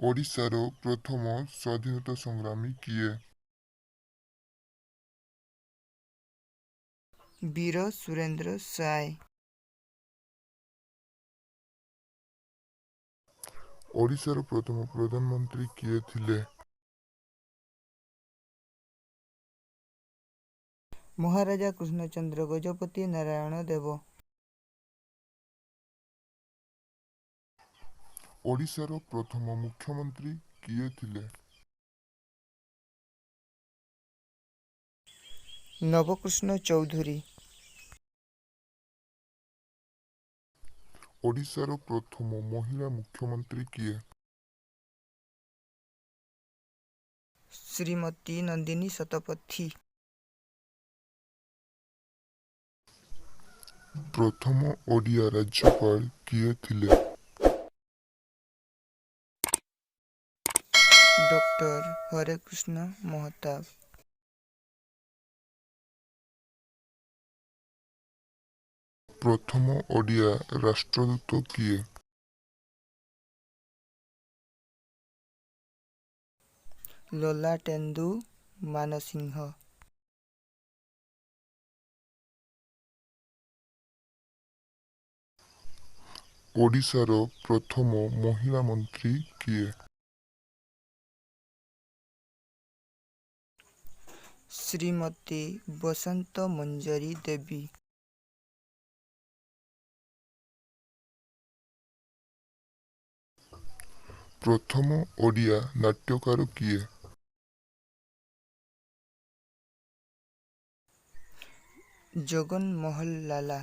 ଓଡ଼ିଶାର ପ୍ରଥମ ସ୍ୱାଧୀନତା ସଂଗ୍ରାମୀ କିଏ? ବୀର ସୁରେନ୍ଦ୍ର ସାଏ। ଓଡ଼ିଶାର ପ୍ରଥମ ପ୍ରଧାନମନ୍ତ୍ରୀ କିଏ ଥିଲେ? ମହାରାଜା କୃଷ୍ଣଚନ୍ଦ୍ର ଗଜପତି ନାରାୟଣ ଦେବ। ଓଡ଼ିଶାର ପ୍ରଥମ ମୁଖ୍ୟମନ୍ତ୍ରୀ କିଏ ଥିଲେ? ନବକୃଷ୍ଣ ଚୌଧୁରୀ। ଓଡ଼ିଶାର ପ୍ରଥମ ମହିଳା ମୁଖ୍ୟମନ୍ତ୍ରୀ କିଏ? ଶ୍ରୀମତୀ ନନ୍ଦିନୀ ଶତପଥୀ। ପ୍ରଥମ ଓଡ଼ିଆ ରାଜ୍ୟପାଳ କିଏ ଥିଲେ? ଡକ୍ଟର ହରେକୃଷ୍ଣ ମହତାବ। ପ୍ରଥମ ଓଡ଼ିଆ ରାଷ୍ଟ୍ରଦୂତ କିଏ? ଲଲାଟେନ୍ଦୁ ମାନସିଂହ। ଓଡ଼ିଶାର ପ୍ରଥମ ମହିଳା ମନ୍ତ୍ରୀ କିଏ? ଶ୍ରୀମତୀ ବସନ୍ତ ମଞ୍ଜରୀ ଦେବୀ। ପ୍ରଥମ ଓଡ଼ିଆ ନାଟ୍ୟକାର କିଏ? ଜଗନ ମୋହନ ଲାଲା।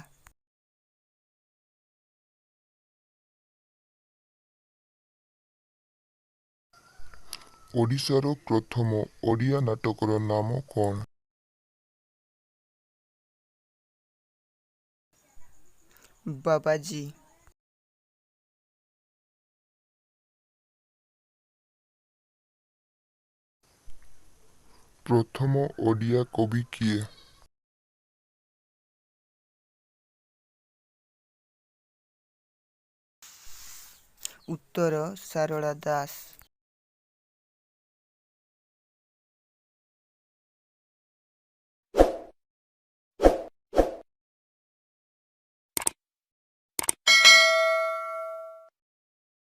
ଓଡ଼ିଶାର ପ୍ରଥମ ଓଡ଼ିଆ ନାଟକର ନାମ କଣ? ବାବାଜୀ। ପ୍ରଥମ ଓଡ଼ିଆ କବି କିଏ? ଉତ୍ତର ଶାରଳା ଦାସ।